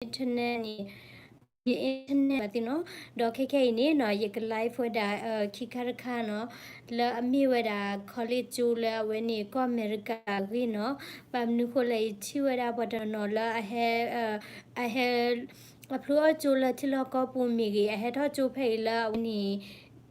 internet န့ၣ် ယ internet ဘၣ်သ့ၣ်နီၤ, ဒီးခဲခဲအံၤန့ၣ်နီၤ ယက live ဝဲဒၣ် ခံခါတခါနီၤ, လၢအမ့ၢ်ဝဲဒၣ် college ကၠိလၢအဝဲန့ၣ်ကီၢ်အမဲရကၤအဂ့ၢ်နီၤ, ဘၣ်မနုၤဃိလဲၣ် ယထံၣ်ဝဲဒၣ်ပှၤတနီၤနီၤလၢအဟဲ အဟဲ အဖျိအီၣ်ကၠိလၢထံလီၢ်ကီၢ်ပူၤမ့ၢ်ဂ့ၤ, အဟဲထီၣ်ကၠိဖဲအံၤလၢအဝဲန့ၣ်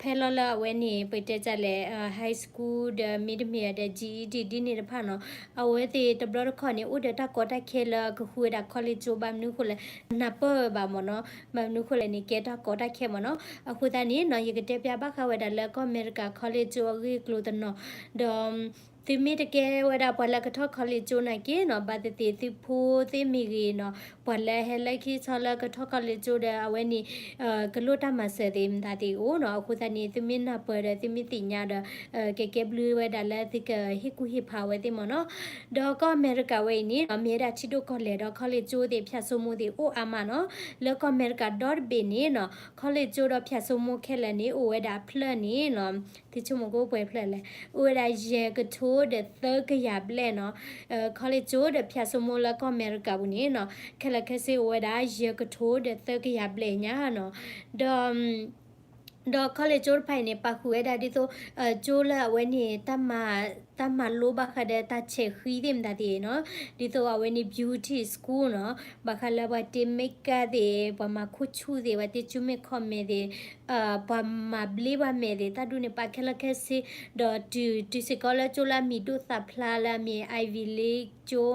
ဖဲလီၤလၢအဝဲန့ၣ် ပတဲတၢ်လဲၣ် high school ဒီးမ့တမ့ၢ်ဒီး GED ဒ်န့ၣ်တဖၣ်နီၤ, အဝဲသ့ၣ်တဘျီတခီၣ်န့ၣ် အိၣ်ဒီးတၢ်ကီတၢ်ခဲလၢကဃုဝဲဒၣ် college ကၠိ ဘၣ်မနုၤဃိလဲၣ် နၢ်ပၢၢ်ဝဲဘၣ်မ့ၢ်နီၤ, ဘၣ်မနုၤဃိလဲၣ်န့ၣ် ကဲတၢ်ကီတၢ်ခဲမ့ၢ်နီၤ, အဃိသတးန့ၣ်နီၤ ယကတဲဖျါဘၣ်ဃးဝဲဒၣ်လၢကီၢ်အမဲရကၤ college ကၠိအဂ့ၢ်အကျိၤတနီၤ, ဒီး သုမ့ၢ်တကဲဝဲဒၣ်ပှၤလၢကထီၣ် college ကၠိနာ်က့နီၤ, ဘၣ်သ့ၣ်သ့ၣ်သုဖိသ့ၣ်မ့ၢ်ဂ့ၤနီၤ, ပှၤလၢဟဲလၢခံဆီလၢကထီၣ် college ကၠိဒီးအဝဲန့ၣ် ကလိၣ်တၢ်မၤစၢၤသ့ၣ်မတၤသ့ၣ်အိၣ်နီၤ, အဃိသတးန့ၣ် သုမ့ၢ်နၢ်ပၢၢ်ဒီးသုမ့ၢ်သ့ၣ်ညါဒီး ကကဲဘျုးဝဲဒၣ်လၢသုကဟ့ၣ်ကူၣ်ဟ့ၣ်ဖးဝဲသ့ၣ်မ့ၢ်နီၤ, ဒီးကီၢ်အမဲရကၤဝဲအံၤန့ၣ်နီၤ မ့ၢ်ဝဲဒၣ်ထံဒိၣ်ကီၢ်လဲၢ်ဒီး college ကၠိသ့ၣ် ဖၠၣ်စိမိၢ်သ့ၣ်အိၣ်အါမးနီၤ, လၢကီၢ်အမဲရကၤဒီတဘ့ၣ်န့ၣ်နီၤ college ကၠိဒီးဖၠၣ်စိမိၢ်ခဲလၢာ်န့ၣ် အိၣ်ဝဲဒၣ်အဖျၢၣ်န့ၣ်နီၤ သုဆိကမိၣ်ကအိၣ်ပှဲၤဖျၢၣ်လဲၣ်, အိၣ်ဝဲဒၣ်ယဲၢ်ကထိဒီးသၢကယၤဘျဲၣ်နီၤ, college ကၠိဒီးဖၠၣ်စိမိၢ်လၢကီၢ်အမဲရကၤပူၤန့ၣ်နီၤ ခဲလၢာ်ခဲဆ့အိၣ်ဝဲဒၣ်ယဲၢ်ကထိဒီးသၢကယၤဘျဲၣ်ညါနီၤ, ဒီး ဒီး college ကၠိတဖၣ်အံၤန့ၣ် ပာ်ဃုာ်ဝဲဒၣ်ဒ်သိး ကၠိလၢအဝဲန့ၣ် တၢ်မၤလိဘၣ်ဃးဒီးတၢ်ဆဲးဃံသ့ၣ်မတၤသ့ၣ်နီၤ, ဒ်သိးအဝဲန့ၣ် beauty school နီၤ, ဘၣ်ဃးလၢပှၤတ့ makeup သ့ၣ်, ပှၤမၤခိၣ်ဆူၣ်သ့ၣ်, ပှၤတ့ ဆူမဲာ်ခီမဲာ်သ့ၣ်, ပှၤမၤဘျ့ပှၤမဲာ်သ့ၣ်, တၢ်ဒ်န့ၣ်ပာ်ခဲလၢာ်ခဲဆ့, ဒီးတုၤစ့ၢ်ကီးလၢကၠိလၢအမံၤဒိၣ်သးဖျါလၢအမ့ၢ် Ivy League ကၠိ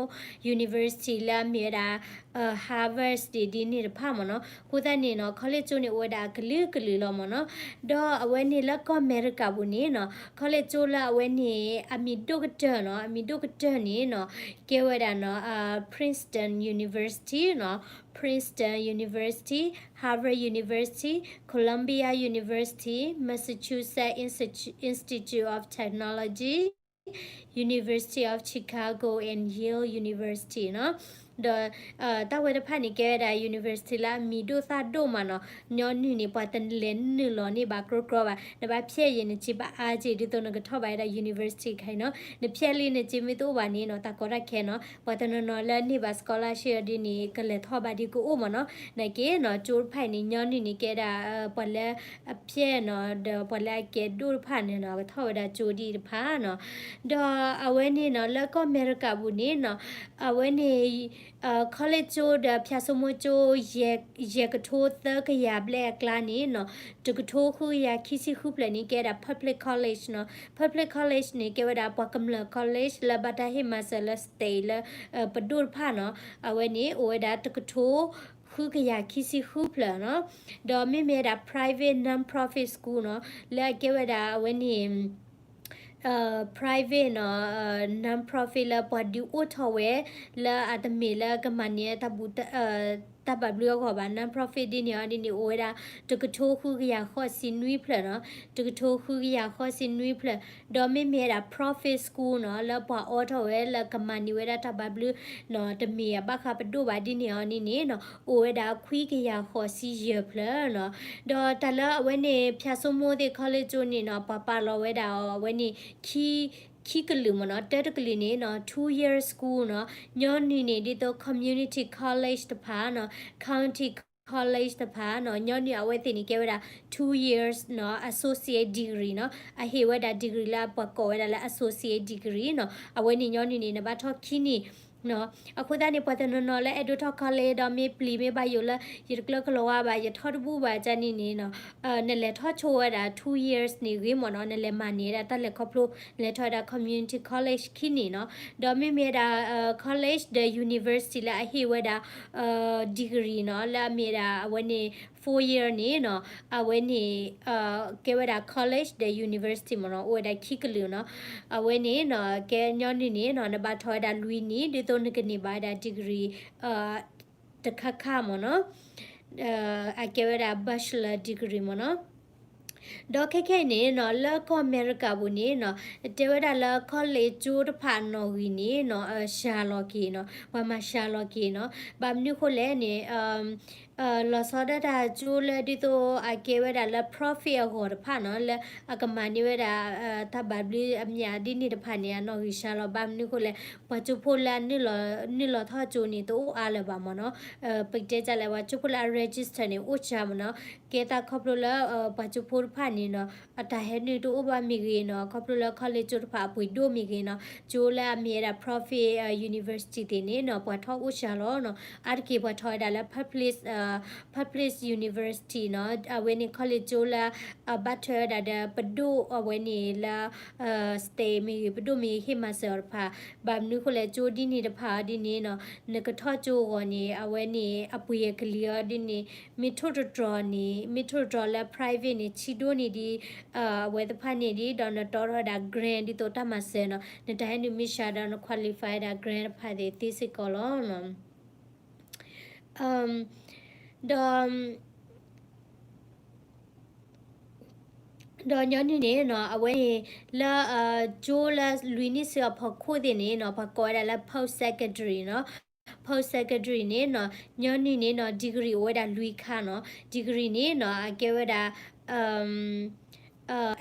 university လၢအမ့ၢ်ဝဲဒၣ် Harvard ဒ်န့ၣ်တဖၣ်မ့ၢ်နီၤ, အဃိသတးန့ၣ်နီၤ college ကၠိန့ၣ် အိၣ်ဝဲဒၣ်အကလုာ်ကလုာ်လီၤမ့ၢ်နီၤ, ဒီးအဝဲန့ၣ်လၢကီၢ်အမဲရကၤပူၤန့ၣ်နီၤ college ကၠိလၢအဝဲန့ၣ် အမံၤဒိၣ်ကတၢၢ်နီၤ, အမံၤဒိၣ်ကတၢၢ်န့ၣ်နီၤ ကဲဝဲဒၣ်နီၤ Princeton University နီၤ, Princeton University, Harvard University, Columbia University, Massachusetts Institute of Technology, University of Chicago and Yale University နီၤ, ဒီး တၢ်ဝဲတဖၣ်န့ၣ် ကဲဝဲဒၣ် university လၢအမံၤဒိၣ်သၣ်ဒိၣ်မးနီၤ, ညီနုၢ်န့ၣ် ပှၤတလဲၤနုာ်လီၤန့ၢ်ဘၣ်ကြီကြီဘၣ်, နဘၣ်ဖျဲၣ်ယံၤနစ့ဘၣ်အါက့ၤ ဒ်သိးနကထီၣ်ဘၣ်ဝဲဒၣ် university တခါအံၤနီၤ, နဖျဲၣ်လံနစ့မ့ၢ်တအိၣ်ဘၣ်န့ၣ်နီၤ တၢ်ကီတၢ်ခဲနီၤ, ပှၤတနီၤနီၤလၢန့ၢ်ဘၣ် scholarship ဒ်န့ၣ် ကလဲၤထီၣ်ဘၣ်ဒ်ကအိၣ်မ့ၢ်နီၤ, နာ်က့နီၤ ကၠိတဖၣ်အံၤန့ၣ် ညီနုၢ်န့ၣ် ကဲဒၣ် ပှၤလၢအဖျဲၣ်နီၤ ဒီးပှၤလၢအကဲဒိၣ်တဖၣ်န့ၣ်နီၤ ကထီၣ်ဝဲဒၣ်ကၠိဒ်တဖၣ်နီၤ, ဒီးအဝဲန့ၣ်နီၤ လၢကီၢ်အမဲရကၤပူၤန့ၣ်နီၤ အဝဲန့ၣ် college ကၠိဒီးဖၠၣ်စိမိၢ်ကၠိ ယဲၢ်ကထိသၢကယၤဘျဲၣ်အကျါန့ၣ်နီၤ တကထိဃုကယၤခံဆံဃုဖျၢၣ်န့ၣ် ကဲဝဲဒၣ် public college နီၤ, public college န့ၣ် ကဲဝဲဒၣ်ပှၤကမျၢၢ် college လၢဘၣ်တၢ်ဟ့ၣ်မၤစၢၤလၢ state လၢ ပဒိၣ်တဖၣ်နီၤ, အဝဲန့ၣ် အိၣ်ဝဲဒၣ်တကထိ ဃုကယၤခံဆံဃုဖျၢၣ်နီၤ, ဒီးမ့မ့ၢ်ဝဲဒၣ် private non-profit school နီၤ, လၢအကဲဝဲဒၣ်အဝဲန့ၣ် private နီၤ non-profit လၢပှၤဒုးအိၣ်ထီၣ်ဝဲ လၢအတမ့ၢ်လၢကမၤန့ၢ်တၢ်ဘၣ်ဘျုးအဂီၢ်ဘၣ် non-profit ဒ်န့ၣ်အီၤဒ်န့ၣ် အိၣ်ဝဲဒၣ် တကထိဃုကယၤဃိးဆံနွံဖျၢၣ်နီၤ, တကထိဃုကယၤဃိးဆံနွံဖျၢၣ်, ဒီးမ့မ့ၢ်ဝဲဒၣ် profit school နီၤ လၢပှၤအိးထီၣ်ဝဲလၢကမၤန့ၢ်ဝဲဒၣ်တၢ်ဘၣ်ဘျုးနီၤ တမ့ၢ်အဘၣ်ဃးပဒိၣ်ဘၣ်ဒ်န့ၣ်အီၤဒ်န့ၣ်နီၤ အိၣ်ဝဲဒၣ်ခွံကယၤဃိးဆံယဲၢ်ဖျၢၣ်နီၤ, ဒီးတၢ်လၢအဝဲန့ၣ် ဖၠၣ်စိမိၢ်သ့ၣ် college ကၠိန့ၣ်နီၤ ပှၤပာ်လီၤဝဲဒၣ်အီၤ အဝဲန့ၣ် ခံ ခံကလုာ်မ့ၢ်နီၤ, တၢတကလုာ်န့ၣ်နီၤ two year school နီၤ, ညီနုၢ်န့ၣ် ဒ်သိး community college တဖၣ်နီၤ, county college တဖၣ်နီၤ, ညီနုၢ်အဝဲသ့ၣ်န့ၣ် ကဲဝဲဒၣ် two years နီၤ associate degree နီၤ, အဟ့ၣ်ဝဲဒၣ် degree လၢအပှၤကိးဝဲဒၣ်လၢ associate degree နီၤ, အဝဲန့ၣ်ညီနုၢ်န့ၣ် နဘၣ်ထီၣ်ခံနံၣ် အဃိသတးန့ၣ် ပှၤတနီၤနီၤလၢအဲၣ်ဒိးထီၣ် college ဒီးမ့ၢ်ပျံၤမ့ၢ်ဘၣ်ယိၣ်လၢ ယတကျၢကလီၤဝါဘၣ် ယထီၣ်တဘူၣ်ဘၣ်ကန့ၣ်န့ၣ်နီၤ, နလဲၤထီၣ်ဆိဝဲဒၣ် two years န့ၣ်ဂ့ၤမ့ၢ်နီၤ, နလဲၤမၤန့ၢ်ဝဲဒၣ်တၢ်လဲၤခီဖျိ နလဲၤထီၣ်ဝဲဒၣ် community college ခံနံၣ်နီၤ, ဒီးမ့မ့ၢ်ဝဲဒၣ် college ဒီး university လၢအဟ့ၣ်ဝဲဒၣ် degree နီၤ, လၢအမ့ၢ်ဝဲဒၣ်အဝဲန့ၣ် four year န့ၣ်နီၤ, အဝဲန့ၣ် ကဲဝဲဒၣ် college ဒီး university မ့ၢ်နီၤ, အိၣ်ဝဲဒၣ်ခံကလုာ်နီၤ, အဝဲန့ၣ်နီၤ ကဲညီနုၢ်န့ၣ်နီၤ နဘၣ်ထီၣ်ဝဲဒၣ်လွံၢ်နံၣ် ဒ်သိးနကန့ၢ်ဘၣ်ဝဲဒၣ် degree တခါခါမ့ၢ်နီၤ, အကဲဝဲဒၣ် bachelor degree မ့ၢ်နီၤ, ဒီးခဲခဲအံၤန့ၣ်နီၤ လၢကီၢ်အမဲရကၤပူၤန့ၣ်နီၤ တဲဝဲဒၣ်လၢ college ကၠိတဖၣ်အနီၣ်ဂံၢ်န့ၣ်နီၤ စှၤလီၤက့ၤနီၤ, ပှၤမၤစှၤလီၤက့ၤနီၤ, ဘၣ်မနုၤဃိလဲၣ်န့ၣ် လီၤဆီဒၣ်တၢ်ကၠိလၢဒ်သိးအကဲဝဲဒၣ်လၢ profit အဂီၢ်တဖၣ်နီၤ, လၢအကမၤန့ၢ်ဝဲဒၣ် တၢ်ဘၣ်ဘျုးအမျးဒ်န့ၣ်တဖၣ်န့ၣ် အနီၢ်ဂံၢ်စှၤလီၤ. ဘၣ်မနုၤအဃိလဲၣ်, ပှၤကၠိဖိလၢအနုာ်လီၤထီၣ်ကၠိန့ၣ် တအိၣ်အါလၢၤဘၣ်မ့ၢ်နီၤ. ပကတဲဒ်လဲၣ် ပှၤကၠိဖိလၢအ register န့ၣ် အိၣ်စှၤမ့ၢ်နီၤ. ကဲသးခီဖျိလၢ ပှၤကၠိဖိတဖၣ်န့ၣ်နီၤ အတၢ်ဟဲနုာ်တအိၣ်ဘၣ်မ့ၢ်ဂ့ၤနီၤ, ခီဖျိလၢ college ကၠိတဖၣ်အပှ့ၤဒိၣ်မ့ၢ်ဂ့ၤနီၤ, ကၠိလၢအမ့ၢ်ဝဲဒၣ် profit university သ့ၣ်န့ၣ်နီၤ ပှၤထီၣ်အိၣ်စှၤလီၤနီၤ. အါတက့ၢ်ပှၤထီၣ်ဝဲဒၣ်လၢ public public university နီၤ, အဝဲန့ၣ် college ကၠိလၢ ဘၣ်ထွဲဝဲဒၣ်ဒီးပဒိၣ်အဝဲန့ၣ်လၢ state မ့ၢ်ဂ့ၤ ပဒိၣ်မ့ၢ်ဂ့ၤ ဟ့ၣ်မၤစၢၤအီၤတဖၣ်. ဘၣ်မနုၤအဃိလဲၣ် ကၠိဒ်န့ၣ်တဖၣ်အီၤဒ်န့ၣ်နီၤ, နကထီၣ်ကၠိအဂီၢ်န့ၣ် အဝဲန့ၣ် အပှ့ၤအကလံၤအီၤဒ်န့ၣ် မ့ၢ်ထိၣ်တတြီၤန့ၣ် မ့ၢ်ထိၣ်တတြီၤလၢ private န့ၣ် ဆံးဒိၣ်န့ၢ်ဒံး အဝဲသ့ၣ်တဖၣ်န့ၣ်ဒ် ဒီးနတီထီၣ်ဝဲဒၣ် grant ဒ်သိးတၢ်မၤစၢၤနီၤ, နတၢ်ဟဲနုာ်မ့ၢ်စှၤဒီးန qualify ဝဲဒၣ် grant တဖၣ်သ့ၣ်သ့စ့ၢ်ကီးလီၤ. ဒီး ဒီးညီနုၢ်န့ၣ်နီၤ အဝဲန့ၣ် လၢ ကၠိလၢလွံၢ်နံၣ်ဆူအဖီခိၣ်သ့ၣ်န့ၣ်နီၤ ပှၤကိးဝဲဒၣ်လၢ post secondary နီၤ. Post secondary န့ၣ်နီၤ ညီနုၢ်န့ၣ်နီၤ degree အိၣ်ဝဲဒၣ်လွံၢ်ခါနီၤ. Degree န့ၣ်နီၤ အကဲဝဲဒၣ်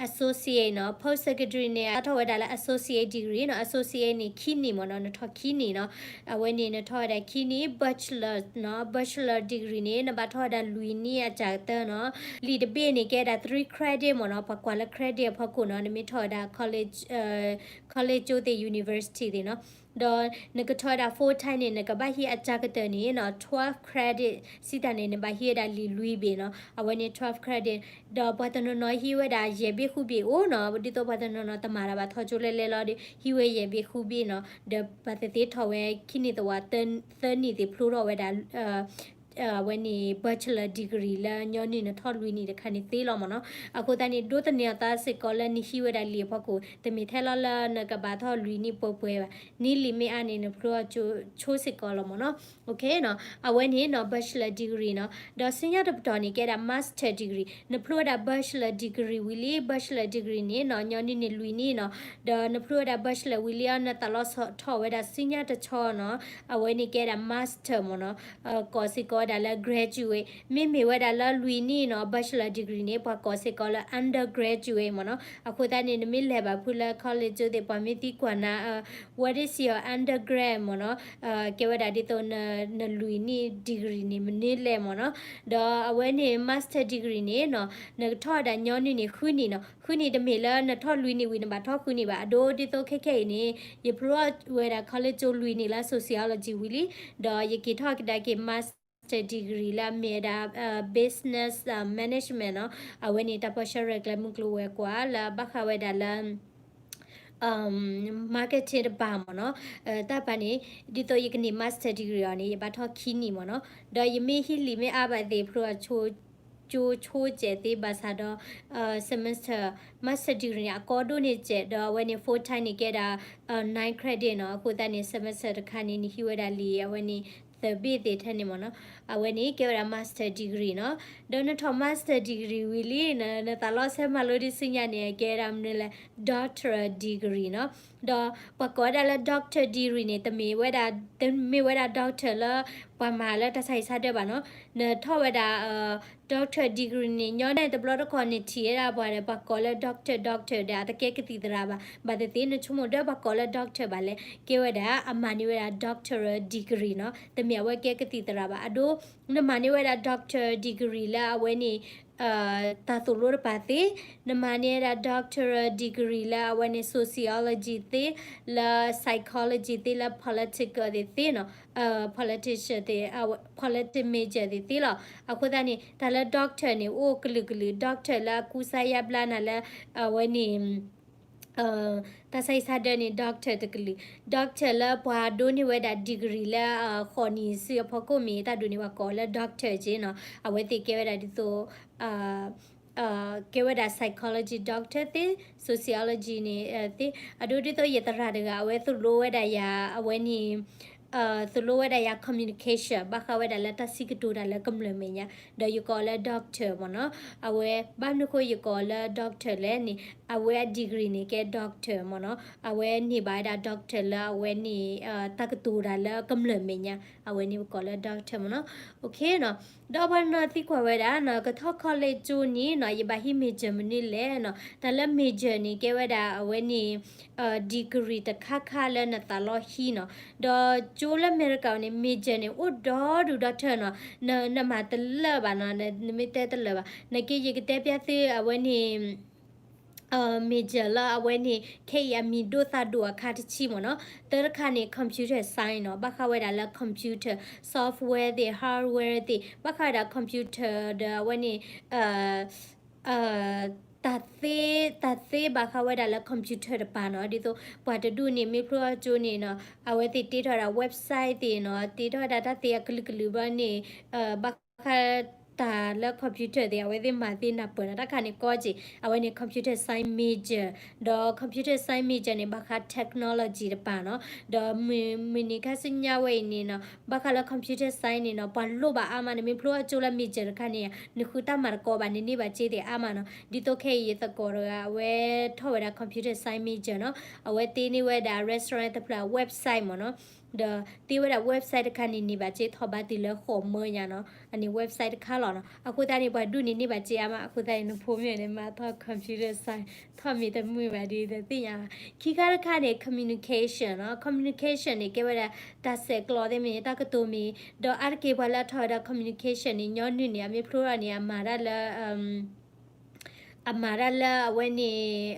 associate နီၤ. Post secondary န့ၣ် အထီၣ်ဝဲဒၣ်လၢ associate degree နီၤ. Associate န့ၣ် ခံနံၣ်မ့ၢ်နီၤ, နထီၣ်ခံနံၣ်နီၤ. အဝဲန့ၣ် နထီၣ်ဝဲဒၣ်ခံနံၣ် bachelor နီၤ. Bachelor degree န့ၣ် နဘၣ်ထီၣ်ဝဲဒၣ်လွံၢ်နံၣ်အစှၤကတၢၢ်နီၤ. လံာ်တဘ့ၣ်န့ၣ် ကဲဒၣ် three credit မ့ၢ်နီၤ. ပှၤကွၢ်လၢ credit အဖီခိၣ်နီၤ, နမ့ၢ်ထီၣ်ဝဲဒၣ် college college ကၠိသ့ၣ် university သ့ၣ်နီၤ. ဒီးနကထီၣ်ဝဲဒၣ် full time န့ၣ် နကဘၣ်ဟံးအစှၤကတၢၢ်န့ၣ်နီၤ twelve credit စံးတၢ်န့ၣ် နဘၣ်ဟံးဝဲဒၣ်လံာ်လွံၢ်ဘ့ၣ်နီၤ. အဝဲန့ၣ် twelve credit ဒီးပှၤတနီၤနီၤဟံးဝဲဒၣ်ယဲၢ်ဘ့ၣ်ဃုဘ့ၣ်အိၣ်နီၤ. ဒ်သိးပှၤတနီၤနီၤတမၤတၢ်ဘၣ် ထီၣ်ကၠိလဲၤလဲၤလီၤဒီး ဟံးဝဲယဲၢ်ဘ့ၣ်ဃုဘ့ၣ်နီၤ. ဒီးပှၤသ့ၣ်သ့ၣ်ထီၣ်ဝဲခံနံၣ်သဝီ သၢနံၣ်သ့ၣ်ဖျိထီၣ်ဝဲဒၣ် အဝဲန့ၣ် bachelor degree လၢညီနုၢ်နထီၣ်လွံၢ်နံၣ်တခါန့ၣ်သ့လီၤမ့ၢ်နီၤ. အဃိသတးန့ၣ် ဒိးသန့ၤအသးစ့ၢ်ကီးလၢနဟံးဝဲဒၣ်လံာ်အဖီခိၣ် တမ့ၢ်ထဲလီၤလၢနကဘၣ်ထီၣ်လွံၢ်နံၣ်ပှဲၤပှဲၤဘၣ်. နံၣ်လံာ်မ့ၢ်အါန့ၣ် နဖျိအကၠိစ့ၢ်ကီးလီၤမ့ၢ်နီၤ. အဝဲန့ၣ်နီၤ bachelor degree နီၤ. ဒီးဆူညါတပတီၢ်န့ၣ် ကဲဒၣ် master degree. နဖျိဝဲဒၣ် bachelor degree ဝံၤလံ bachelor degree န့ၣ်နီၤ ညီနုၢ်န့ၣ်လွံၢ်နံၣ်နီၤ. ဒီးနဖျိဝဲဒၣ် bachelor ဝံၤလံအီၤ နသးလီၤဆီထီၣ်ဝဲဒၣ်ဆူညါတဆီနီၤ အဝဲန့ၣ်ကဲဒၣ် master မ့ၢ်နီၤ. ကိးစ့ၢ်ကီးဝဲဒၣ်လၢ graduate မ့မ့ၢ်ဝဲဒၣ်လၢလွံၢ်နံၣ်နီၤ bachelor degree န့ၣ် ပှၤကိးစ့ၢ်ကီးလၢ undergraduate မ့ၢ်နီၤ. အဃိသတးန့ၣ် နမ့ၢ်လဲၤဘၣ်ဖုလၢ college ကၠိသ့ၣ် ပှၤမ့ၢ်သံကွၢ်နၤ what is your undergrad မ့ၢ်နီၤ. ကဲဝဲဒၣ်ဒ်သိးနလွံၢ်နံၣ် degree န့ၣ် မနုၤလဲၣ်မ့ၢ်နီၤ. ဒီးအဝဲန့ၣ် master degree န့ၣ်နီၤ နကထီၣ်ဝဲဒၣ်ညီနုၢ်န့ၣ် ဃုနံၣ်နီၤ. ဃုနံၣ်တမ့ၢ်လၢနထီၣ်လွံၢ်နံၣ်ဝံၤ နဘၣ်ထီၣ်ဃုနံၣ်ဘၣ်. အဒိဒ်သိးခဲခဲအံၤန့ၣ် ယဖျိဝဲဒၣ် college ကၠိလွံၢ်နံၣ်လၢ sociology ဝံၤလံ ဒီးယက့ၤထီၣ်ကဒါက့ၤ master degree လၢအမ့ၢ်ဝဲဒၣ် business management နီၤ. အဝဲန့ၣ် တၢ်ပၢဆှၢရဲၣ်ကျဲၤမုၢ်ကျိၤဝဲၤကွာ်လၢအဘၣ်ဃးဝဲဒၣ်လၢ marketing တပၤမ့ၢ်နီၤ. တၢ်ပၤန့ၣ် ဒ်သိးယကန့ၢ် master degree အီၤန့ၣ် ယဘၣ်ထီၣ်ခံနံၣ်မ့ၢ်နီၤ. ဒီးယမ့ၢ်ဟံးလံာ်မ့ၢ်အါဘၣ်သ့ၣ်ဖျိ ကၠိဆိကဲးသ့ဘၣ်ဆၣ်ဒီး semester master degree န့ၣ် အကီဒိၣ်န့ၢ်ကဲး ဒီးအဝဲန့ၣ် full time န့ၣ်ကဲဒၣ် nine credit နီၤ. အဃိသတးန့ၣ် semester တခါန့ၣ် နဟံးဝဲဒၣ်လံာ် အဝဲန့ၣ် သၢဘ့ၣ်သ့ၣ်ထဲန့ၣ်မ့ၢ်နီၤ. အဝဲန့ၣ်ကဲဝဲဒၣ် master degree နီၤ. ဒီးနထီၣ် master degree ဝံၤလံ နသးလီၤဆဲးမၤလိဒ်ဆူညါန့ၣ် ကဲဒၣ်မနုၤလဲၣ် doctor degree နီၤ. ဒီးပှၤကိးဝဲဒၣ်လၢ doctor degree န့ၣ် တမ့ၢ်ဝဲဒၣ် တမ့ၢ်ဝဲဒၣ် doctor လၢပှၤမၤလၢတၢ်ဆါဟံၣ်ဆါဒၢဘၣ်နီၤ. နထီၣ်ဝဲဒၣ် doctor degree န့ၣ် ညီနုၢ်တဘျီတခီၣ်န့ၣ်ထံၣ်ဝဲဒၣ်ပှၤဒီး ပှၤကိးလၢ doctor doctor ဒီးအတကဲကသံၣ်သရၣ်ဘၣ်. ဘၣ်သ့ၣ်သ့ၣ် နဆိကမိၣ်ဒီးပှၤကိးလၢ doctor ဘၣ်လဲၣ် ကဲဝဲဒၣ်အမၤန့ၢ်ဝဲဒၣ် doctor degree နီၤ. တမ့ၢ်အဝဲကဲကသံၣ်သရၣ်ဘၣ်. အဒိ နမၤန့ၢ်ဝဲဒၣ် doctor degree လၢအဝဲန့ၣ် တၢ်သိၣ်လိတပၤသ့, နမၤန့ၢ်ဝဲဒၣ် doctor degree လၢအဝဲန့ၣ် sociology သ့, လၢ psychology သ့, လၢ political သ့ၣ်သ့နီၤ, politician သ့ၣ်, politics major သ့ၣ်သ့လီၤ. အဃိသတးန့ၣ် တၢ်လၢ doctor န့ၣ် အိၣ်ကလုာ်ကလုာ်, doctor လၢအကူစါယါဘျါနၤလၢ အဝဲန့ၣ် တၢ်ဆါဟံၣ်ဆါဒၢန့ၣ် doctor တကလုာ်, doctor လၢပှၤဒိးန့ၢ်ဝဲဒၣ် degree လၢဃိးနံၣ်စုအဖီခိၣ်မ့ၢ် တၢ်ဒိးန့ၢ်ပှၤကိးလၢ doctor က့နီၤ. အဝဲသ့ၣ်ကဲဝဲဒၣ်ဒ်သိး ကဲဝဲဒၣ် psychology doctor သ့, sociology န့ၣ်သ့. အဒိဒ်သိးယသရၣ်တဂၤ အဝဲသိၣ်လိဝဲဒၣ်ယၤ အဝဲန့ၣ် သိၣ်လိဝဲဒၣ်ယၤ communication ဘၣ်ဃးဝဲဒၣ်လၢတၢ်စံးကတိၤတၢ်လၢကမျၢၢ်မဲာ်ညါ, ဒီးယကိးလၢ doctor မ့ၢ်နီၤ. အဝဲ ဘၣ်မနုၤဃိယကိးလၢ doctor လဲၣ်န့ၣ် အဝဲအ degree န့ၣ်ကဲ doctor မ့ၢ်နီၤ. အဝဲန့ၢ်ဘၣ်ဝဲဒၣ် doctor လၢအဝဲန့ၣ် တၢ်ကတိၤတၢ်လၢကမျၢၢ်မဲာ်ညါ, အဝဲန့ၣ်ပကိးလၢ doctor မ့ၢ်နီၤ. ဒီးပှၤနီၤသံကွၢ်ဝဲဒၣ်နီၤ ကထီၣ် college ကၠိန့ၣ်နီၤ ယဘၣ်ဟံး major မနုၤလဲၣ်နီၤ. တၢ်လၢ major န့ၣ်ကဲဝဲဒၣ်အဝဲန့ၣ် degree တခါခါလၢနသးလီဟံးနီၤ. ဒီးကၠိလၢအမဲရကၤန့ၣ် major န့ၣ် အိၣ်ဒီဒူၣ်ဒီထၢနီၤ, နမၤတလၢာ်ဘၣ်နီၤ, နမ့ၢ်တဲတလၢာ်ဘၣ်. နာ်က့ ယကတဲပျၢ်သုအဝဲန့ၣ် major လၢအဝဲန့ၣ် ခဲအံၤအမံၤဒိၣ်သၣ်ဒိၣ်အခါတဆံမ့ၢ်နီၤ. သၢတခါန့ၣ် computer science နီၤ, ဘၣ်ဃးဝဲဒၣ်လၢ computer software သ့ၣ် hardware သ့ၣ်, ဘၣ်ဃးဝဲဒၣ် computer ဒီးအဝဲန့ၣ် တၢ်သ့ တၢ်သ့ဘၣ်ဃးဝဲဒၣ်လၢ computer တပၤနီၤ. ဒ်သိးပှၤတဒူၣ်န့ၣ် မ့ၢ်ဖျိအကၠိန့ၣ်နီၤ အဝဲသ့ၣ်တ့ထီၣ်ဝဲဒၣ် website သ့ၣ်နီၤ, တ့ထီၣ်ဝဲဒၣ်တၢ်သ့အကလုာ်ကလုာ်ဘျီန့ၣ် ဘၣ်ဃးတၢ်လၢ computer သ့ၣ် အဝဲသ့ၣ်မၤသ့နၢ်ပၢၢ်နီၤ. တၢ်ခါန့ၣ်ကီက့ၤ အဝဲန့ၣ် computer science major, ဒီး computer science major န့ၣ် ဘၣ်ဃး technology တပၤနီၤ. ဒီးမုၢ်နံၤခါဆူညါဝဲအံၤန့ၣ်နီၤ ဘၣ်ဃးလၢ computer science န့ၣ်နီၤ ပှၤလိၣ်ဘၣ်အါမးန့ၣ် မ့ၢ်ဖျိအကၠိလၢ major တခါန့ၣ် နဃုတၢ်မၤတကီဘၣ် နန့ၢ်ဘၣ်စ့သ့ၣ်အါမးနီၤ. ဒ်သိးခဲအံၤယသကိးတဂၤ အဝဲထီၣ်ဝဲဒၣ် computer science major နီၤ, အဝဲတ့န့ၢ်ဝဲဒၣ် restaurant တဖျၢၣ်အ website မ့ၢ်နီၤ. ဒီးတ့ဝဲဒၣ် website တခါန့ၣ် န့ၢ်ဘၣ်စ့ထီၣ်ဘးတုၤလၢဃိးမၢညါနီၤ, အန့ၣ် website တခါလီၤနီၤ. အဃိသတးန့ၣ် ပှၤဒူၣ်န့ၣ်န့ၢ်ဘၣ်စ့အါမး, အဃိသတးန့ၣ် နဖိမ့ၢ်န့ၣ် မၤထီၣ် computer science ထီၣ်မံၤတမုာ်ဘၣ်ဒ်သိးသ့ၣ်ညါဘၣ်. ခံခါတခါန့ၣ် communication နီၤ, communication န့ၣ် ကဲဝဲဒၣ်တၢ်ဆဲးကျိးသ့ၣ်မ့ၢ် တၢ်ကတိၤမ့ၢ်, ဒီးအါတက့ၢ်ပှၤလၢအထီၣ်ဝဲဒၣ် communication န့ၣ် ညီနုၢ်န့ၣ် အမ့ၢ်ဖျိထီၣ်န့ၣ် အမၤတၢ်လၢ အမၤတၢ်လၢအဝဲန့ၣ်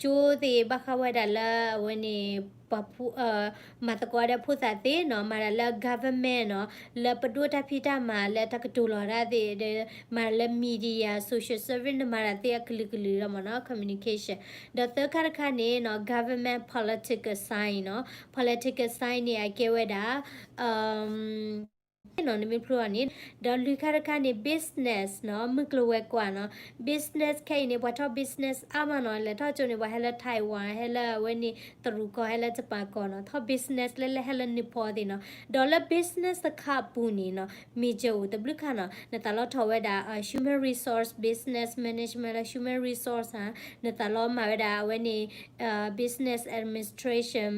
ကၠိသ့ၣ် ဘၣ်ဃးဝဲဒၣ်လၢအဝဲန့ၣ် ပှၤ မၤသကိးဒီးဖိသၣ်သ့ၣ်နီၤ, မၤတၢ်လၢ government နီၤ, လၢပဒိၣ်တၢ်ဖံးတၢ်မၤလၢတၢ်ကတိၤလီၤတၢ်သ့ၣ်, ဒီးမၤတၢ်လၢ media, social service န့ၣ် မၤတၢ်သ့အကလုာ်ကလုာ်လီၤမ့ၢ်နီၤ, communication. ဒီးသၢခါတခါန့ၣ်နီၤ government political science နီၤ, political science န့ၣ် အကဲဝဲဒၣ် နီၤ နမ့ၢ်ဖျိအီၤန့ၣ်, ဒီးလွံၢ်ခါတခါန့ၣ် business နီၤ, မုၢ်ကျိၤဝဲၤကွာ်နီၤ. business ခဲအံၤန့ၣ် ပှၤထီၣ် business အါမးနီၤ, လဲၤထီၣ်ကၠိန့ၣ် ပှၤဟဲလၢ Taiwan, ဟဲလၢအဝဲန့ၣ် တရူးကီၢ်, ဟဲလၢ Japan ကီၢ်နီၤ, ထီၣ် business လၢလဲၤ ဟဲလၢ Nepal သ့ၣ်နီၤ. ဒီးလၢ business တခါအပူၤန့ၣ်နီၤ major အိၣ်တဘျုးခါနီၤ, နသးလီထီၣ်ဝဲဒၣ် human resource, business management လၢ human resource ဧါ, နသးလီမၤဝဲဒၣ်အဝဲန့ၣ် business administration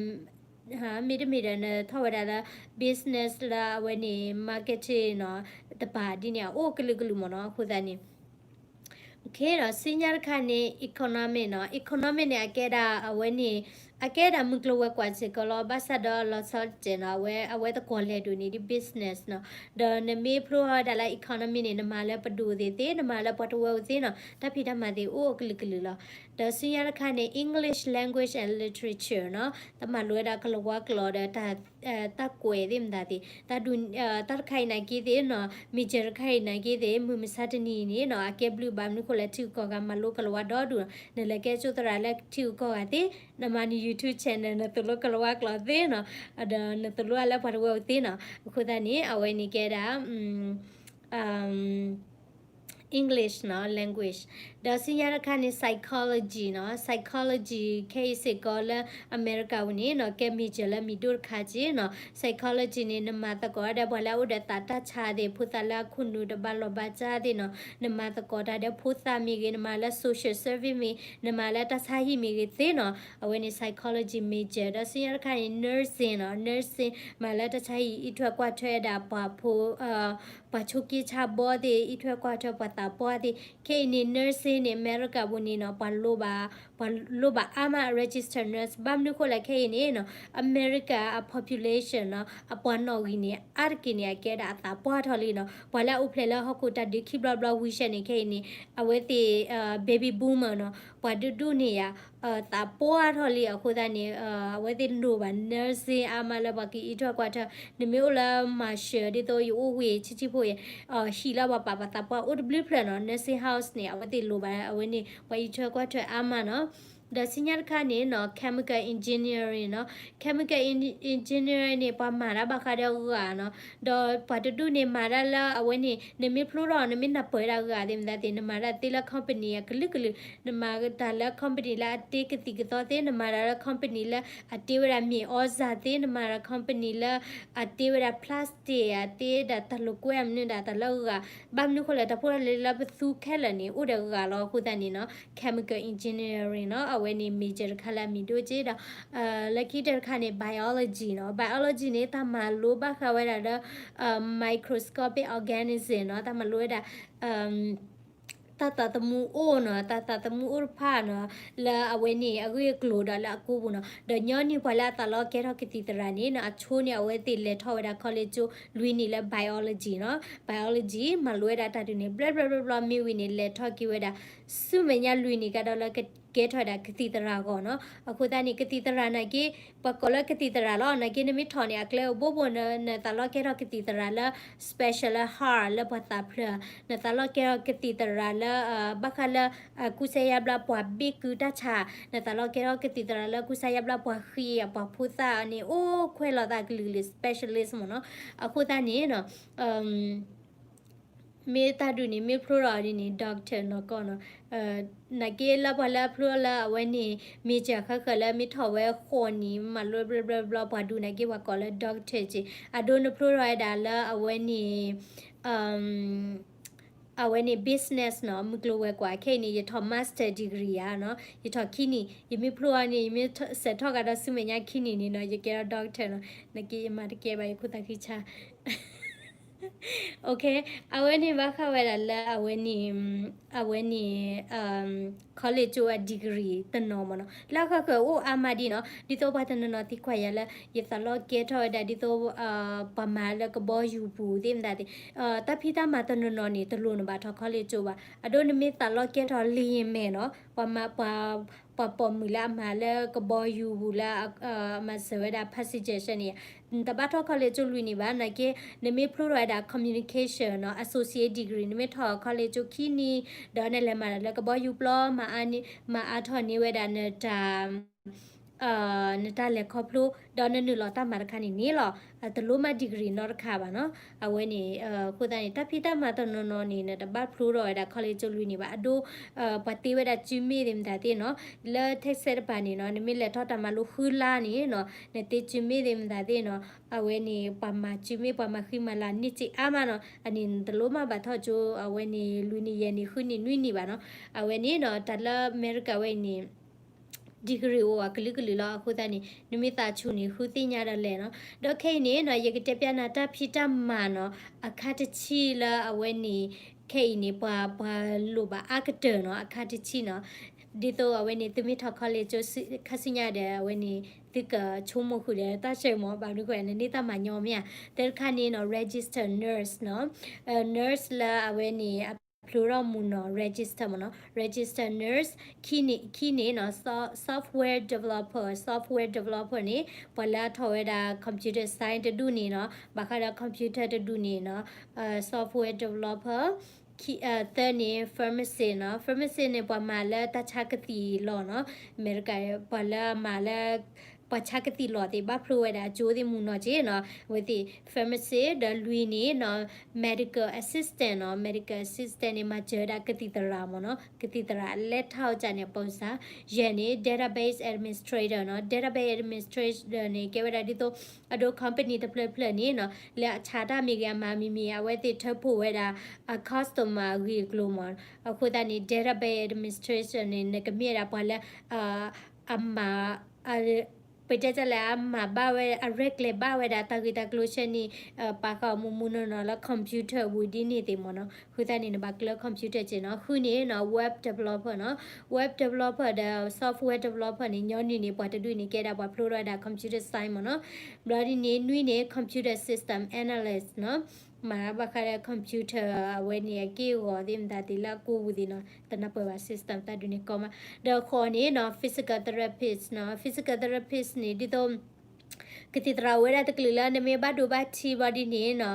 မ့တမ့ၢ်ဒီး နထီၣ်ဝဲဒၣ်လၢ business လၢအဝဲန့ၣ် marketing နီၤ, တပၤဒ်န့ၣ် အအိၣ်ကလုာ်ကလုာ်မ့ၢ်နီၤ. အဃိသတးန့ၣ် ဒီးဆူညါတခါန့ၣ် economic နီၤ, economic န့ၣ် အကဲဒၣ်အဝဲန့ၣ် အကဲဒၣ်မုၢ်ကျိၤဝဲၤကွာ်စ့ၢ်ကီးလီၤ, ဘၣ်ဆၣ်ဒီးလီၤဆီတစဲးနီၤ, အဝဲ အဝဲသကိးလဲၤဒိၣ်န့ၣ်ဒ် business နီၤ. ဒီးနမ့ၢ်ဖျိထီၣ်ဝဲဒၣ်လၢ economic န့ၣ် နမၤလၢပဒိၣ်သ့ၣ်သ့, နမၤလၢပှၤတဝၢအိၣ်သ့နီၤ, တၢ်ဖံးတၢ်မၤသ့ၣ်အိၣ်အကလုာ်ကလုာ်လီၤ. ဒီးဆူညါတခါန့ၣ် English language and literature နီၤ, တၢ်မၤလိဝဲဒၣ်ကလၤဝါကျိာ်ဒီး တၢ်ကွဲးသ့ၣ်မတၤသ့ၣ်, တၢ်တခါအံၤနာ်က့သ့ၣ်နီၤ, major တခါအံၤနာ်က့သ့ၣ် မုၢ်မဆါတနံၤအံၤန့ၣ်နီၤ အကဲဘျုးဘၣ်မနုၤဃိလဲၣ် ထံဂုၤကီၢ်ဂၤမၤလိကလၤဝါဒီဒူၣ်နီၤ, နလဲၤကဲကၠိသရၣ်လၢထံဂုၤကီၢ်ဂၤသ့, နမၤန YouTube channel နသိၣ်လိကလၤဝါကျိာ်သ့နီၤ, ဒီးနသိၣ်လိအလၢပှၤတဝၢအိၣ်သ့နီၤ. အဃိသတးန့ၣ် အဝဲန့ၣ်ကဲဒၣ် English နီၤ language. ဒီးဆူညါတခါန့ၣ် psychology နီၤ, psychology ခဲအံၤစ့ၢ်ကီးလၢအမဲရကၤပူၤန့ၣ်နီၤ ကဲ major လၢမံၤဒိၣ်တခါက့နီၤ. psychology န့ၣ် နမၤသကိးဒီးပှၤလၢအအိၣ်ဒီးသးတၢ်ဆါသ့ၣ်, ဖိသၣ်လၢအခိၣ်နူာ်တဘၣ်လီၢ်ဘၣ်စးသ့ၣ်နီၤ, နမၤသကိးတၢ်ဒီးဖိသၣ်မ့ၢ်ဂ့ၤ, နမၤလၢ social service မ့ၢ်, နမၤလၢတၢ်ဆါဟံၣ်မ့ၢ်ဂ့ၤသ့နီၤ, အဝဲန့ၣ် psychology major. ဒီးဆူညါတခါန့ၣ် nursing နီၤ, nursing မၤလၢတၢ်ဆါဟံၣ် အံးထွဲကွၢ်ထွဲဒၣ်ပှၤဖိ ပှၤဆိးက့ဆါဘီသ့ၣ်, အံးထွဲကွၢ်ထွဲပှၤသးပှၢ်သ့ၣ်. ခဲအံၤန့ၣ် nursing န့ၣ် အမဲရကၤပူၤန့ၣ်နီၤ ပှၤလိၣ်ဘၣ်, ပှၤလိၣ်ဘၣ်အါမး register nurse. ဘၣ်မနုၤဃိလဲၣ် ခဲအံၤန့ၣ်နီၤ အမဲရကၤအ population နီၤ အပှၤနီၣ်ဂံၢ်န့ၣ် အါတက့ၢ်န့ၣ် အကဲဒၣ်အသးပှၢ်ထီၣ်လံနီၤ. ပှၤလၢအအိၣ်ဖျဲၣ်လၢဟီၣ်ခိၣ်တၢ်ဒုးခံဘျီဘျီဝံၤစဲန့ၣ် ခဲအံၤန့ၣ် အဝဲသ့ၣ် baby boomer နီၤ ပှၤဒိၣ်ဒိၣ်န့ၣ်ယါ သးပှၢ်ထီၣ်လံ. အဃိသတးန့ၣ် အဝဲသ့ၣ်လိၣ်ဘၣ် nursing အါမးလၢပှၤကအံးထွဲကွၢ်ထွဲ. နမ့ၢ်အိၣ်လၢ Marshall ဒ်သိးယအိၣ်ဝ့ၢ်ဆံးဆံးဖိအံၤ ဟံၣ်လၢပှၤပာ်ပှၤသးပှၢ်အိၣ်တဘျုးဖျၢၣ်နီၤ nursing house န့ၣ် အဝဲသ့ၣ်လိၣ်ဘၣ် အဝဲန့ၣ် ပှၤအံးထွဲကွၢ်ထွဲအါမးနီၤ. ဒီးဆူညါတခါန့ၣ်နီၤ chemical engineering နီၤ, chemical engineering န့ၣ် ပှၤမၤတၢ်ဘၣ်ဃးဒီးဂၤနီၤ, ဒီးပှၤတဒူၣ်န့ၣ်မၤတၢ်လၢအဝဲန့ၣ် နမ့ၢ်ဖျိထီၣ် နမ့ၢ်နၢ်ပၢၢ်ဝဲဒၣ်ဂၤသ့ၣ်မတၤသ့ၣ် နမၤတၢ်သ့လၢ company အကလုာ်ကလုာ်, နမၤတၢ်လၢ company လၢအတ့ကသံၣ်ကသီသ့, နမၤတၢ်လၢ company လၢအတ့ဝဲဒၣ်မ့ၢ်အီစၢ်သ့, နမၤတၢ် company လၢအတ့ဝဲဒၣ် plastic အတ့ဒၣ်တၢ်လိာ်ကွဲအမနုၤဒၣ်တၢ်လၢဂၤ, ဘၣ်မနုၤဃိလဲၣ် တၢ်ဖိတၢ်လံၤလၢပသူခဲလၢာ်န့ၣ် အိၣ်ဒီးဂၤလီၤ. အဃိသတးန့ၣ်နီၤ chemical engineering နီၤ အဝဲန့ၣ် major တခါလၢအမံၤဒိၣ်က့ဒီး လၢခံကတၢၢ်တခါန့ၣ် biology နီၤ, biology န့ၣ် တၢ်မၤလိဘၣ်ဃးဝဲဒၣ်လၢ microscopic organism နီၤ, တၢ်မၤလိဝဲဒၣ် တၢ်သးသမူအိၣ်နီၤ, တၢ်သးသမူအိၣ်တဖၣ်နီၤ, လၢအဝဲန့ၣ်အဂ့ၢ်အကျိၤဒီးလၢအကူပူၤနီၤ, ဒီးညီနုၢ်ပှၤလၢအသးလီကဲထီၣ်ကသံၣ်သရၣ်န့ၣ်နီၤ အဆိန့ၣ် အဝဲသ့ၣ်လဲၤထီၣ်ဝဲဒၣ် college ကၠိလွံၢ်နံၣ်လၢ biology နီၤ, biology မၤလိဝဲဒၣ်တၢ်ဒုးန့ၣ် ဘျဲဘျဲဘျဲဘျဲ မ့ၢ်ဝံၤန့ၣ် လဲၤထီၣ်က့ၤဝဲဒၣ် ဆူမဲာ်ညါလွံၢ်နံၣ်ကဒီးလၢက ကဲထီၣ်ဝဲဒၣ်ကသံၣ်သရၣ်အဂီၢ်နီၤ. အဃိသတးန့ၣ် ကသံၣ်သရၣ်နာ်က့ ပှၤကိးလၢကသံၣ်သရၣ်လီၤ. နာ်က့နမ့ၢ်ထီၣ်န့ၣ် အကျဲအိၣ်ဘိဘိ နသးလီကဲထီၣ်ကသံၣ်သရၣ်လၢ special လၢ heart လၢပှၤသးဖျၢၣ်, နသးလီကဲထီၣ်ကသံၣ်သရၣ်လၢ ဘၣ်ဃးလၢ ကူစါယါဘျါပှၤဘ့ၣ်ကုတၢ်ဆါ, နသးလီကဲထီၣ်ကသံၣ်သရၣ်လၢကူစါယါဘျါပှၤဃံ ပှၤဖိသၣ်န့ၣ် အိၣ်ခွဲးလီၤသးကလုာ်ကလုာ် specialist မ့ၢ်နီၤ. အဃိသတးန့ၣ်နီၤ မ့ၢ်တၢ်ဒုးန့ၣ် မ့ၢ်ဖျိထီၣ်ဒ်န့ၣ် doctor နီၢ်ကီၢ်နီၤ, နာ်က့လၢပှၤလၢအဖျိလၢအဝဲန့ၣ် major ဃၢဃၢလၢမ့ၢ်ထီၣ်ဝဲဃိးနံၣ် မၤလိဘျီဘျီဘျီ ပှၤဒုးနာ်က့ပှၤကိးလၢ doctor က့, အဒိနဖျိထီၣ်ဝဲဒၣ်လၢအဝဲန့ၣ် အဝဲန့ၣ် business နီၤ, မုၢ်ကျိၤဝဲၤကွာ် ခဲအံၤန့ၣ် ယထီၣ် master degree ဧါနီၤ, ယထီၣ်ခံနံၣ်, ယမ့ၢ်ဖျိအီၤန့ၣ် ယမ့ၢ်စဲးထီၣ်ကဒီးဆူမဲာ်ညါခံနံၣ်န့ၣ်နီၤ ယကဲထီၣ် doctor နီၤ, နာ်က့ယမၤတကဲဘၣ် ယခိၣ်သးခုဆါ OK, အဝဲန့ၣ်ဘၣ်ဃးဝဲဒၣ်လၢအဝဲန့ၣ် အဝဲန့ၣ် college ကၠိအ degree တနီၤမ့ၢ်နီၤ, လၢဃၢဃၢအိၣ်အါမးဒ်နီၤ, ဒ်သိးပှၤတနီၤနီၤသံကွၢ်ယၤလၢ ယသးလီကဲထီၣ်ဝဲဒၣ်ဒ်သိး ပှၤမၤလၢကဘီယူၤပူၤသ့ၣ်မတၤသ့ၣ်, တၢ်ဖံးတၢ်မၤတနီၤနီၤန့ၣ် တလိၣ်နဘၣ်ထီၣ် college ကၠိဘၣ်, အဒိနမ့ၢ်သးလီကဲထီၣ် လံယမဲာ်နီၤ, ပှၤမၤ ပှၤ ပှၤပိာ်မုၣ်လၢအမၤလၢကဘီယူၤပူၤလၢ အမၤစၢၤဝဲဒၣ် passenger န့ၣ် နတဘၣ်ထီၣ် college ကၠိလွံၢ်နံၣ်ဘၣ်, နာ်က့ နမ့ၢ်ဖျိထီၣ်ဝဲဒၣ် communication နီၤ associate degree နမ့ၢ်ထီၣ် college ကၠိခံနံၣ်, ဒီးနလဲၤမၤတၢ်လၢကဘီယူၤပျီ မၤအါထီၣ်န့ၢ်ဝဲဒၣ်နတၢ် နတၢ်လဲၤခီဖျိ ဒီးနနုာ်လီၤတၢ်မၤတခါန့ၣ်န့ၣ်လီၤ, တလိၣ်မး degree နီတခါဘၣ်နီၤ, အဝဲန့ၣ် အဃိသတးန့ၣ် တၢ်ဖံးတၢ်မၤတနီၤနီၤန့ၣ် နတဘၣ်ဖျိထီၣ်ဝဲဒၣ် college ကၠိလွံၢ်နံၣ်ဘၣ်, အဒိ ပှၤတ့ဝဲဒၣ်စုမ့ၢ်သ့ၣ်မတၤသ့ၣ်နီၤ, လၢ Texas တပၤန့ၣ်နီၤ နမ့ၢ်လဲၤထီၣ်တၢ်မၤလိဃုလါန့ၣ်နီၤ နတ့စုမ့ၢ်သ့ၣ်မတၤသ့ၣ်နီၤ, အဝဲန့ၣ် ပှၤမၤစုမ့ၢ်ပှၤမၤဃံမၤလၤန့ၢ်စ့အါမးနီၤ, အန့ၣ်နတလိၣ်မးဘၣ်ထီၣ်ကၠိ အဝဲန့ၣ် လွံၢ်နံၣ်ယဲၢ်နံၣ်ဃုနံၣ်နွံနံၣ်ဘၣ်နီၤ, အဝဲန့ၣ်နီၤ တၢ်လၢအမဲရကၤဝဲအံၤန့ၣ် degree အိၣ်အကလုာ်ကလုာ်လီၤ, အဃိသတးန့ၣ် နမ့ၢ်သးဆူၣ်န့ၣ် ဃုသ့ၣ်ညါဒီးလဲၣ်နီၤ, ဒီးခဲအံၤန့ၣ်နီၤ ယကတဲပျးနၤတၢ်ဖံးတၢ်မၤနီၤ အခါတဆံလၢအဝဲန့ၣ် ခဲအံၤန့ၣ် ပှၤ ပှၤလိၣ်ဘၣ်အါကတၢၢ်နီၤ အခါတဆံနီၤ, ဒ်သိးအဝဲန့ၣ် သုမ့ၢ်ထီၣ် college ကၠိ ခါဆူညါဒီး အဝဲန့ၣ် သုကဆိကမိၣ်ဃုာ်ဒီးတၢ်ဆၢမး ဘၣ်မနုၤဃိန့ၣ် နန့ၢ်တၢ်မၤညီမ့ၢ်ဧါ, တၢ်တခါန့ၣ်နီၤ register nurse နီၤ, nurse လၢအဝဲန့ၣ် ဖျိထီၣ်မူနီၤ register မ့ၢ်နီၤ register nurse, ခံန့ၣ်နီၤ software developer, software developer န့ၣ် ပှၤလၢအထီၣ်ဝဲဒၣ် computer science တဒူၣ်န့ၣ်နီၤ ဘၣ်ဃးဒီး computer တဒူၣ်န့ၣ်နီၤ software developer, သၢန့ၣ် pharmacist နီၤ pharmacist န့ၣ် ပှၤမၤလၢတၢ်ဆါကသံၣ်လီၢ်နီၤ, အမဲရကၤ ပှၤလၢအမၤလၢ ပှၤဆါကသံၣ်လီၢ်သ့ၣ် ဘၣ်ဖျိဝဲဒၣ်အကၠိသ့ၣ်မူနီၤက့နီၤ, အဝဲသ့ၣ် pharmacist ဒီးလွံၢ်န့ၣ်နီၤ medical assistant နီၤ, medical assistant န့ၣ် မၤစၢၤဝဲဒၣ်ကသံၣ်သရၣ်မ့ၢ်နီၤ, ကသံၣ်သရၣ်လဲၤထီၣ်ကၢ်န့ၣ် ပီစါ, ယဲၢ်န့ၣ် database administrator နီၤ, database administrator န့ၣ် ကဲဝဲဒၣ်ဒ်သိး အဒိ company တဖျၢၣ်ဖျၢၣ်န့ၣ်နီၤ လၢအဆါတၢ်မ့ၢ်ဂ့ၤ အမၤမ့ၢ်ဂ့ၤ အဝဲသ့ၣ်ထၢဖှိၣ်ဝဲဒၣ် အ customer အဂ့ၢ်အကျိၤမ့ၢ်, အဃိသတးန့ၣ် database administration န့ၣ် နကမ့ၢ်ဝဲဒၣ်ပှၤလၢ အမၤ ပတဲတၢ်လၢအမၤဘၣ်ဝဲ အရဲၣ်ကျဲၤဘၣ်ဝဲဒၣ်တၢ်ဂ့ၢ်တၢ်ကျိၤဆၢန့ၣ် ပာ်ဃာ်မူမူနီၢ်နီၢ်လၢ computer ပူၤဒ်န့ၣ်သ့ၣ်မ့ၢ်နီၤ, အဃိသတးန့ၣ် နဘၣ်ကျၢ computer က့နီၤ, ဃုန့ၣ်နီၤ web developer နီၤ, web developer ဒီး software developer န့ၣ် ညီနုၢ်န့ၣ် ပှၤတဒူၣ်န့ၣ် ကဲဒၣ်ပှၤဖျိထီၣ်ဝဲဒၣ် computer science မ့ၢ်နီၤ, ဘျီဒ်န့ၣ် နွံန့ၣ် computer system analyst နီၤ မၤဘၣ်ဃးဒီး computer အဝဲန့ၣ် အက့ၢ်အဂီၤသ့ၣ်မတၤသ့ၣ်လၢအကိးပူၤသ့ၣ်နီၤ, တနၢ်ပၢၢ်ဘၣ် system တၢ်ဒုးန့ၣ်ကီမး, ဒီးဃိးန့ၣ်နီၤ physical therapist နီၤ, physical therapist န့ၣ် ဒ်သိး ကသံၣ်သရၣ်အိၣ်ဝဲဒၣ်တကလုာ်လၢနမ့ၢ်ဘၣ်ဒိဘၣ်ထံးဘျီဒ်န့ၣ်နီၤ,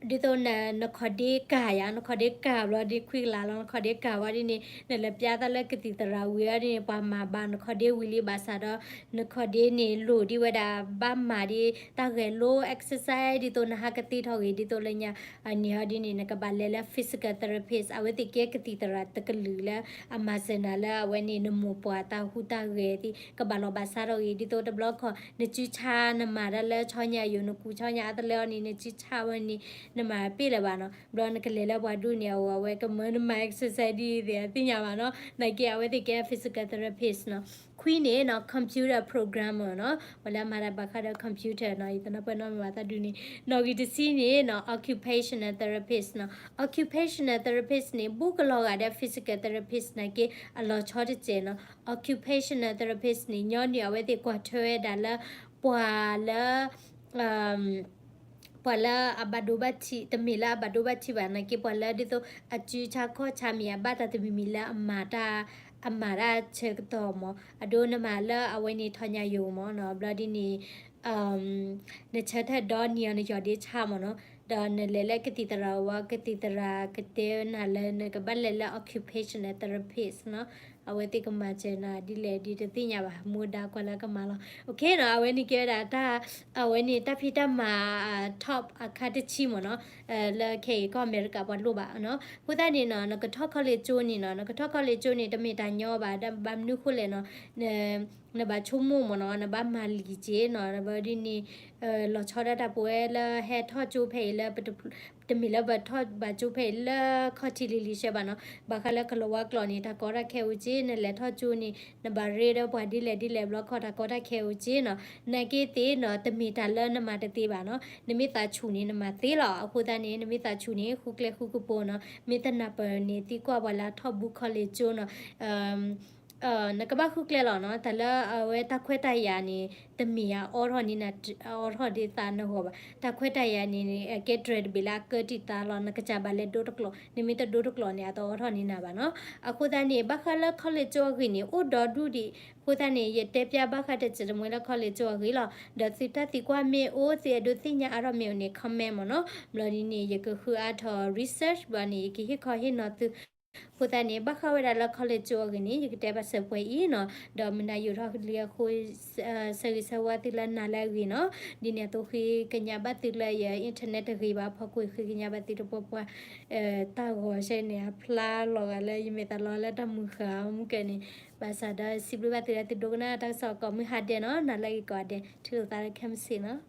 ဒ်သိးန နခီၣ်ဒ့ကၢ်ယၤ, နခီၣ်ဒ့ကၢ်ဘျီဒ်ခွံကလးလီၤ, နခီၣ်ဒ့ကၢ်ဝဲဒ်န့ၣ် နလဲၤပျါသးလၢကသံၣ်သရၣ်ဝံၤဝဲဒ်န့ၣ် ပှၤမၤဘၣ်နခီၣ်ဒ့ဝံၤလံဘၣ်ဆၣ်ဒီး နခီၣ်ဒ့န့ၣ်လိၣ်ဒ်ဝဲဒၣ်ဘၣ်မၤဒ်တၢ်ဂဲၤလိ exercise ဒ်သိးနဟးကသ့ထီၣ်ဂ့ၤ ဒ်သိးလၢညါန့ၣ်ဟီဒ်န့ၣ် နကဘၣ်လဲၤလၢ physical therapist အဝဲသ့ၣ်ကဲကသံၣ်သရၣ်တကလုာ်လၢ အမၤစၢၤနၤလၢအဝဲန့ၣ် နမိၢ်ပှၢ်တၢ်ဟူးတၢ်ဂဲၤသ့ၣ် ကဘၣ်လီၤဘၣ်စးထီၣ်ဂ့ၤ ဒ်သိးတဘျီခီၣ် နစုဆါနမၤတၢ်လၢဆီညါယိာ် နကူဆီညါအါတလၢအီၤန့ၣ် နစုဆါဝဲန့ၣ် နမၤပ့ၢ်လၢၤဘၣ်နီၤ. ဘျီနကလဲၤလၢပှၤဒူၣ်န့ၣ် အဝဲကမၢနမၤ exercise ဒ်အံၤသ့ၣ် အသ့ၣ်ညါဘၣ်နီၤ. နာ်က့အဝဲသ့ၣ်ကဲ physical therapist နီၤ. ခွံန့ၣ်နီၤ computer programmer နီၤ, ပှၤလၢအမၤတၢ်ဘၣ်ဃးဒီး computer နီၤ, ယတနၢ်ပၢၢ်နီတမံၤဘၣ်သးဒုးန့ၣ်. နီၣ်ဂံၢ်တဆံန့ၣ်နီၤ occupational therapist နီၤ. Occupational therapist န့ၣ် ဘူးကလီၤဂာ်ဒီး physical therapist နာ်က့ အလီၤဆီတစဲးနီၤ. Occupational therapist န့ၣ် ညီနုၢ်အဝဲသ့ၣ်ကွၢ်ထွဲဝဲဒၣ်လၢ ပှၤလၢ ပှၤလၢအဘၣ်ဒိဘၣ်ထံး တမ့ၢ်လၢအဘၣ်ဒိဘၣ်ထံးဘၣ် နာ်က့ ပှၤလၢဒ်သိး အစုဆါခီၣ်ဆါမ့ၢ် အဘၣ်တၢ်တမံၤမံၤလၢအမၤတၢ် အမၤတၢ်ဆၢကတီၢ်မး အဒိနမၤလၢအဝဲန့ၣ်ထီၣ်ညါယိာ်မးနီၤ. ဘျီဒ်န့ၣ် နဆၢထၢၣ်ဒီနံၤအီၤနယီၢ်ဒ့ဆါမးနီၤ. ဒီးနလဲၤလၢကသံၣ်သရၣ်ဝံၤ ကသံၣ်သရၣ်ကတဲနၤလၢနကဘၣ်လဲၤလၢ occupational therapist နီၤ. အဝဲသ့ၣ်ကမၤစၢၤနၤဒ်လဲၣ်ဒ်တသ့ၣ်ညါဘၣ် မူဒါကွၢ်လၢကမၤလီၤ. အဝဲန့ၣ်ကဲဝဲဒၣ်တၢ် အဝဲန့ၣ်တၢ်ဖံးတၢ်မၤ top အခါတဆံမးနီၤ. လၢခဲအံၤကီၢ်အမဲရကၤပှၤလိၣ်ဘၣ်နီၤ. အဃိသတးန့ၣ်နီၤ နကထီၣ် college ကၠိန့ၣ်နီၤ နကထီၣ် college ကၠိန့ၣ် တမ့ၢ်တၢ်ညီဘၣ် ဘၣ်မနုၤဃိလဲၣ်နီၤ နဘၣ်ဆိကမိၣ်မးနီၤ နဘၣ်မၤလံာ်က့နီၤ ဘၣ်ဒ်န့ၣ် လီၤဆီဒၣ်တၢ်ပဝဲလၢဟဲထီၣ်ကၠိဖဲအံၤလၢ တမ့ၢ်လၢပထီၣ်ဘၣ်ကၠိဖဲအံၤလၢခီၣ်ထံးလံၤလံၤဆဲးဘၣ်နီၤ. ဘၣ်ဃးလၢကလီၤဝါကျိာ်န့ၣ် တၢ်ကီတၢ်ခဲအိၣ်က့ နလဲၤထီၣ်ကၠိန့ၣ် နဘၣ်ရ့ဒီးပှၤဒ်လဲၣ်ဒ်လဲၣ်ဘျီခီၣ် တၢ်ကီတၢ်ခဲအိၣ်က့နီၤ. နာ်က့သ့ၣ်နီၤ တမ့ၢ်တၢ်လၢနမၤတသ့ဘၣ်နီၤ. နမ့ၢ်သးဆူၣ်န့ၣ် နမၤသ့လီၤ. အဃိသတးန့ၣ် နမ့ၢ်သးဆူၣ်န့ၣ် ဃုကျဲဃုကပူၤနီၤ. မ့ၢ်တနၢ်ပၢၢ်န့ၣ် သံကွၢ်ပှၤလၢအထီၣ်ဘူး college ကၠိနီၤ နကဘၣ်ဃုကျဲလီၤနီၤ. တၢ်လၢအဝဲတၢ်ခွဲးတၢ်ယာ်န့ၣ် တမ့ၢ်အအိးထီၣ်န့ၢ်နၤ အိးထီၣ်ဒ်သးနဂီၢ်ဘၣ်. တၢ်ခွဲးတၢ်ယာ်န့ၣ် အကဲ တြဲၤတဘ့ၣ်လၢအကၢတံာ်သးလီၤ. နကစၢ်ဘၣ်လဲၤဒိတကျိာ်, နမ့ၢ်တဒိတကျိာ်န့ၣ် အတအိးထီၣ်န့ၢ်နၤဘၣ်နီၤ. အဃိသတးန့ၣ် ဘၣ်ဃးလၢ college ကၠိအဂ့ၢ်န့ၣ် အိၣ်ဒီဒူၣ်ဒံး. အဃိသတးန့ၣ် ယတဲပျၢ်ဘၣ်ဃးတစဲးတမှဲလၢ college ကၠိအဂ့ၢ်လီၤ. ဒီးသုတၢ်သံကွၢ်မ့ၢ်အိၣ် သုအဲၣ်ဒိးသ့ၣ်ညါအါထီၣ်မ့ၢ်အိၣ်န့ၣ် comment မးနီၤ. ဘျီဒ်န့ၣ် ယကဃုအါထီၣ် research ဘျီန့ၣ် ယကဟ့ၣ်ခီဟ့ၣ်နီၤသု အဃိသတးန့ၣ် ဘၣ်ဃးဝဲဒၣ်လၢ college ကၠိအဂ့ၢ်န့ၣ် ယကတဲဘၣ်စၢၤပှဲၤအံၤနီၤ. ဒီးမုၢ်နၤယိာ်ထီၣ်လံအဃိ ဆၢဂ့ၤဆၢဝါသုလၢနၤလၢအဂ့ၤနီၤ. ဒ်န့ၣ်အသိး ဃ့ကညးဘၣ်သုလၢယ internet တဂ့ၤဘၣ်အဖီခိၣ် ဃ့ကညးဘၣ်သုတပှဲၤပှဲၤ တၢ်ဂီၤဆဲန့ၣ် အဖျါလီၤဂာ်လၢယမဲာ်သးလီၤလၢတၢ်မုၢ်ဃၢ်မုၢ်ကၢန့ၣ်, ဘၣ်ဆၣ်ဒီးစံးဘျုးဘၣ်သုလၢသုဒိကနၣ်တၢ်ကစီၣ်ကိးမုၢ်ဟါဒဲးနီၤ. နၤလၢအဂ့ၤကိးဂၤဒဲး ထံၣ်လိာ်သးလၢခဲမုၢ်ဆ့ၣ်နီၤ.